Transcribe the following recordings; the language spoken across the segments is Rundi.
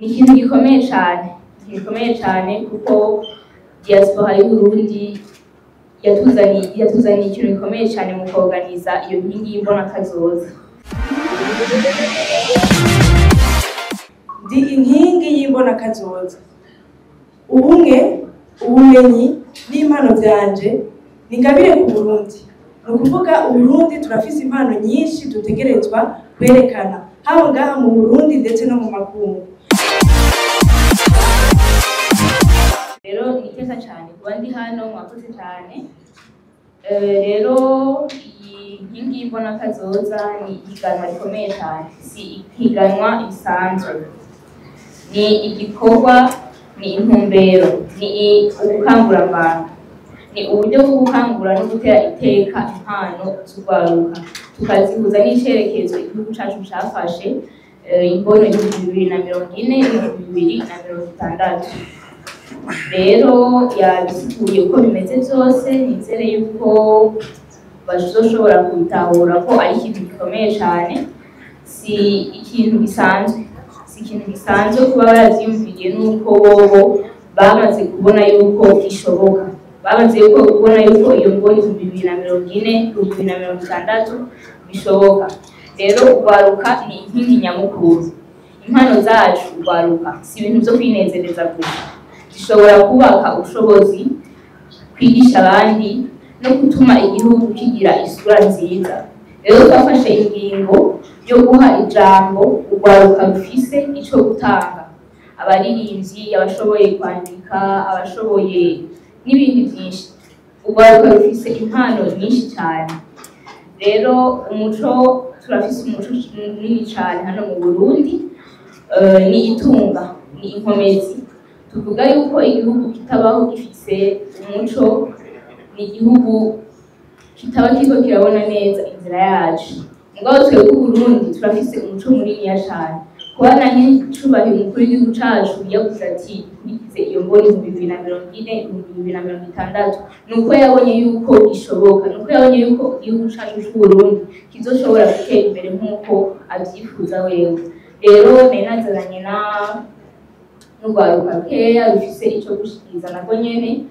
Ni ikintu gikomeye cyane, gikomeye cyane, kuko diaspora y'Uburundi yatuzaniye ikintu gikomeye cyane mu kuorganiza iyo nkingi y'imbonakazoza. Ndi inkingi y'imbonakazoza. Ubumwe, ubumenyi n'impano byanje ni ingabire ku Burundi. Ni ukuvuga Uburundi turafise impano nyinshi dutegerezwa kwerekana, haba ngaha mu Burundi ndetse no mu makungu. Rero ni iteka cyane kuba ndi hano, mwakoze cyane. Rero iyi nkingi y'imbonakazoza ni ihiganwa rikomeye cyane, si ihiganwa risanzwe, ni igikorwa, ni intumbero, ni ubukangurambaga, ni uburyo bwo gukangura no gutera iteka impano z'urwaruka, tukazihuza n'icerekezo igihugu cacu cafashe, imbono 2040, 2060. Rero yabisiguye uko bimeze byose, nizere yuko bazoshobora kubitahura ko ari ikintu gikomeye cyane, si ikintu gisanzwe, si ikintu gisanzwe kuba baravyiyumviriye, nuko bobo bamaze kubona yuko bishoboka, bamaze kubona yuko iyo mboni 2040, 2060 bishoboka. Rero urwaruka ni inkingi nyamukuru. Impano zacu urwaruka si ibintu vyo kwinezereza gusa, zishobora kubaka ubushobozi, kwigisha abandi no gutuma igihugu kigira isura nziza. Rero twafashe ingingo yo guha ijambo urwaruka rufise ico gutanga, abaririmbyi, abashoboye kwandika, abashoboye n'ibindi byinshi. Urwaruka rufise impano nyinshi cyane. Rero umuco, turafise umuco munini cyane hano mu Burundi, ni itunga, ni inkomezi. Tuvuga yuko igihugu kitabaho gifise umuco, ni igihugu kitaba kiriko kirabona neza inzira yacu. Mugabo twebwe Uburundi turafise umuco muniniya cane. Kuba na nyiricubahiro umukuru w'igihugu cacu yavuze ati dukurikize iyo mboni 2040, 2060, nuko yabonye yuko ishoboka, nuko yabonye yuko igihugu cacu c'Uburundi kizoshobora gutera imbere nk'uko avyifuza wewe. Rero nari nazananye na n'urwaruka rukeya rufise ico gushikiriza narwo nyene,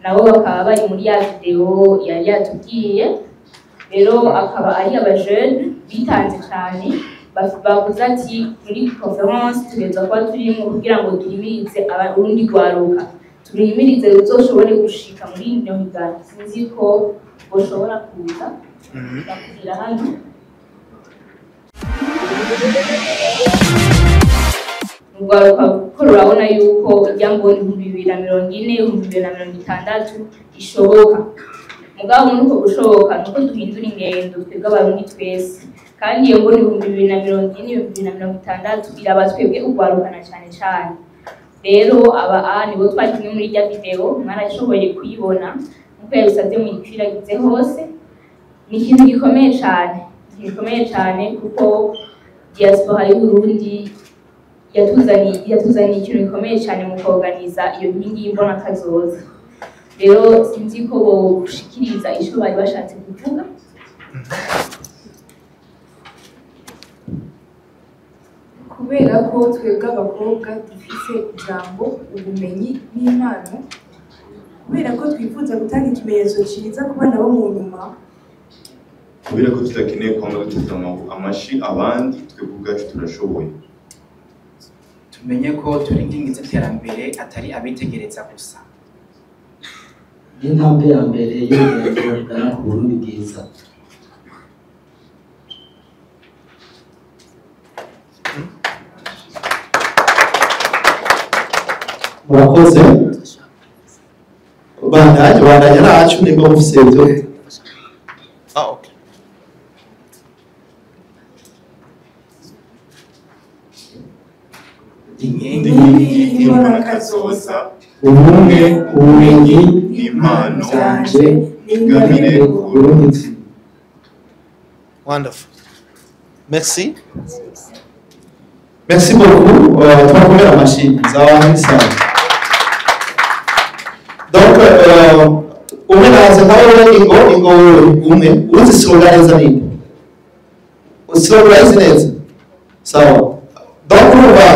nabo bakaba bari muri ya video yari yatubwiye. Rero akaba ari abajene bitanze cyane, bavuze ati muri conference tugeza kuba turimo kugira ngo duhimirize urundi rwaruka, turihimirize ruzoshobore gushika muri ino higanwa. Sinzi ko boshobora kuza bakubwira hano. Urwaruka kuko rurabona yuko ijya mboni 2040, 2060 ishoboka. Mugabo muri uko gushoboka nuko duhindura ingendo twebwe Abarundi twese, kandi iyo mboni 2040, 2060 iraba twebwe urwaruka na cane cane. Rero aba a nibo twari kumwe muri irya video, mwarashoboye kuyibona nkuko yabisavye muyikwiragize hose. Ni ikintu gikomeye cane, gikomeye cane, kuko diaspora y'Uburundi yatuzaniye ikintu gikomeye cyane mu kuorganiza iyo nkingi y'imbonakazoza. Rero sinzi ko boshikiriza ico bari bashatse kuvuga. Kubera ko twebwe abakobwa dufise ijambo, ubumenyi n'impano, kubera ko twifuza gutanga ikimenyetso ciza ku bana bo mu nyuma, kubera ko tudakeneye kwama duteze amashi abandi, twebwe ubwacu turashoboye. Tumenye ko turi inkingi z'iterambere, atari abitegereza gusa. Ni intambwe ya mbere y'urugendo rugana ku Burundi bwiza. Murakoze. Bandanye, bandanye nacu nimba mufise ibyo. Ah, okay. Inkingi y'imbonakazoza, ubumwe, ubumenyi n'impano byanje ni ingabire ku Burundi. Wonderful. Merci. Merci beaucoup. Twakomera amashyi zawa sawa. Donc umwe naza nkawe ingo ingo umwe uzi slogan neza nini? Slogan neza. Sawa. Donc urumva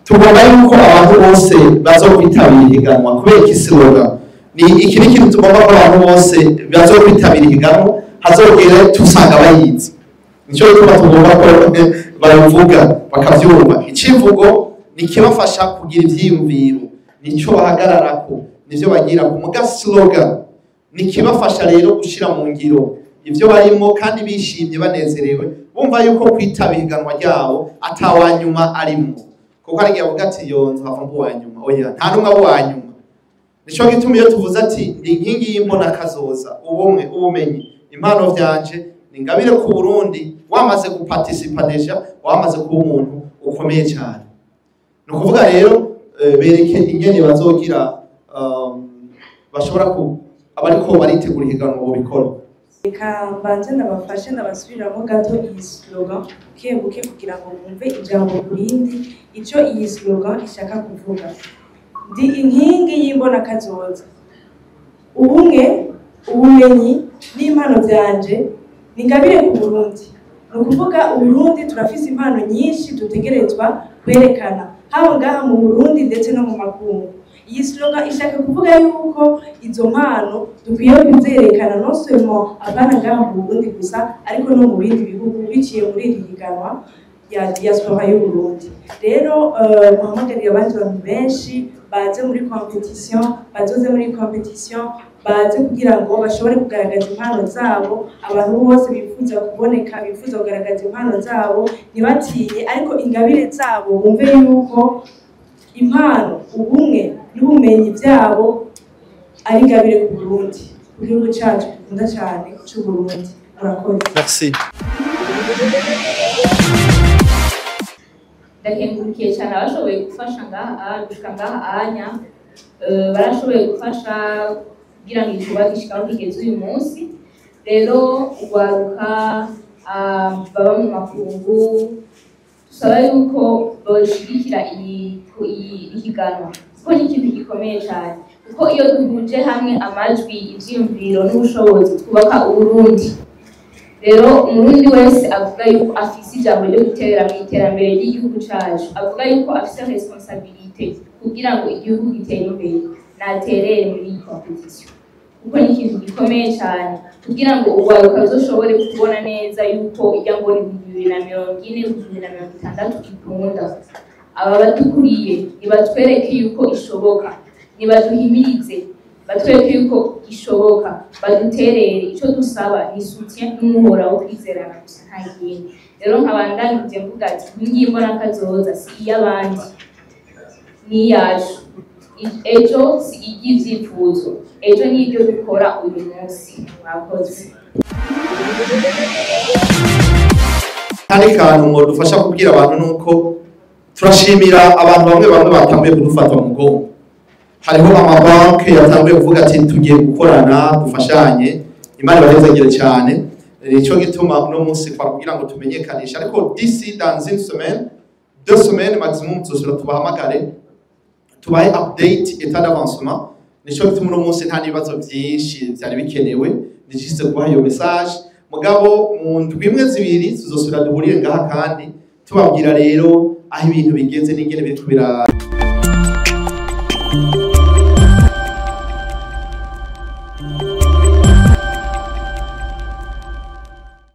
Tugomba yuko abantu bose bazokwitabira ihiganwa. Kubera iki slogan ni iki? Ni ikintu tugomba ko abantu bose bazokwitabira ihiganwa hazogera tusanga bayizi. Nicyo gituma tugomba ko babivuga bakavyumva. Icivugo ni kibafasha kugira ivyiyumviro, nico bahagararako, nivyo bagira ku muga. Slogan ni kibafasha rero gushira mu ngiro ivyo barimo, kandi bishimye, banezerewe, bumva yuko kwitaba ihiganwa ryabo atawanyuma arimo. Kuko hari igihe avuga ati: "Yo, nzava mba uwanyuma." Oya, nta n'umwe aba uwanyuma. Nico gituma iyo tuvuze ati: "Ndi inkingi y'imbona kazoza, ubumwe, ubumenyi, impano vyanje ni ingabire ku Burundi", wamaze guparticipa déjà, wamaze kuba umuntu ukomeye cyane. Ni ukuvuga rero bereke ingene bazogira bashobora ku abariko baritegura ihiganwa bobikora. Reka mbanze ndabafashe, ndabasubiriramo gato iyi slogan buke buke kugira ngo mwumve ijambo ku rindi icyo iyi slogan ishaka kuvuga. Ndi inkingi y'imbonakazoza, ubumwe, ubumenyi n'impano byanje ni ingabire ku Burundi. Ni ukuvuga Uburundi turafise impano nyinshi dutegerezwa kwerekana, haba ngaha mu Burundi ndetse no mu makungu. Iyi slogan ishaka kuvuga yuko izo mpano dukwiye kuzerekana, non seulement abana ngaha mu Burundi gusa, ariko no mu bindi bihugu, biciye muri iri higanwa ya diaspora y'u Burundi. Rero muhamagarira abandi bantu benshi baze muri compétition, bazoze muri compétition, baze kugira ngo bashobore kugaragaza impano zabo. Abantu bose bifuza kuboneka, bifuza kugaragaza impano zabo, ntibatinye, ariko ingabire zabo bumve yuko impano, ubumwe n'ubumenyi byabo ari ingabire ku Burundi, ku gihugu cyacu dukunda cyane cy'u Burundi. Murakoze. Merci. Ndakengurukiye cyane abashoboye gufasha ngaha gushika ngaha anya. Barashoboye gufasha kugira ngo igikorwa gishika aho kigeze uyu munsi. Rero urwaruka baba mu makungu, dusaba yuko boshigikira iyi higanwa, kuko ni ikintu gikomeye cyane, kuko iyo duhuje hamwe amajwi, ivyiyumviro n'ubushobozi, twubaka Uburundi. Rero Umurundi wese avuga yuko afise ijambo ryo guterera mu iterambere ry'igihugu cacu, avuga yuko afise responsabilité kugira ngo igihugu gitere imbere, naterere muri iyi compétition, kuko ni ikintu gikomeye cyane kugira ngo urwaruka ruzoshobore kubona neza yuko ijya ngo ni 2040, 2060 ikunda. Aba badukuriye nibatwereke yuko ishoboka, nibaduhimirize, batwereke yuko ishoboka, baduterere. Icyo dusaba ni soutien n'umuhora wo kwizerana gusa, nta kindi. Rero nkabandanyije mvuga ati: inkingi y'imbonakazoza si iy'abandi, ni iyacu. Ejo si iry'ivyifuzo, ejo ni ibyo dukora uyu munsi. Mwakoze. Kandi kantu ngo dufasha kubwira abantu nuko turashimira abantu bamwe bamwe batanguye kudufata mu mugongo. Hariho amabanki yatanguye kuvuga ati: "Tugiye gukorana, dufashanye." Imana ibahezagire cyane. Nico gituma uno munsi kwa kugira ngo tumenyekanishe, ariko d'ici dans une semaine, 2 semaines maximum, tuzosubira tubahamagare, tubahe update, état d'avancement. Nico gituma uno munsi nta n'ibibazo byinshi byari bikenewe, ni juste kubaha iyo message. Mugabo mu ndwi imwe, zibiri, tuzosubira duhurire ngaha kandi tubabwira rero aho ibintu bigeze n'ingene biriko bira.